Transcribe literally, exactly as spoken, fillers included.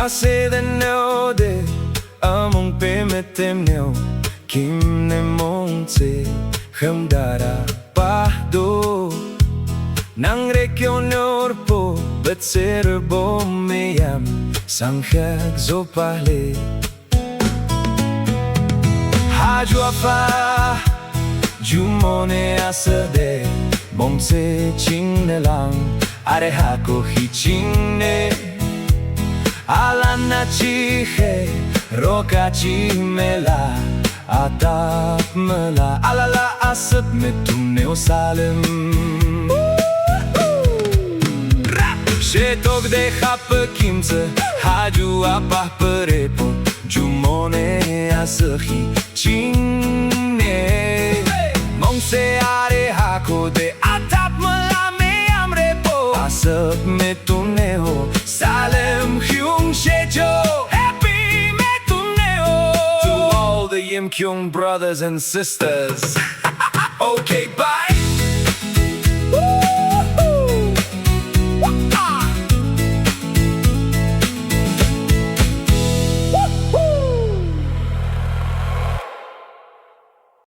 Asühde node amungpe metemneo, kimne mungtsü khümdara pahdo. Nangre kionor po betsührübo meyam sangkheak zopale. Ha ju aphah, jumone asühde mungtsü chingnü lang, arehako hi chingne. Alana chikhe, roka chimüla, atap müla, alala asüp metuneo salem. Shetokde khapü kimtsü, ha ju aphah pürepo, jumone asüh hi chingne. Mungtsü arehakode atap müla meyamrepo, asüp metuneo salem khiung shecho, happy metuneo. To all the Yimkhiung brothers and sisters. Okay, bye.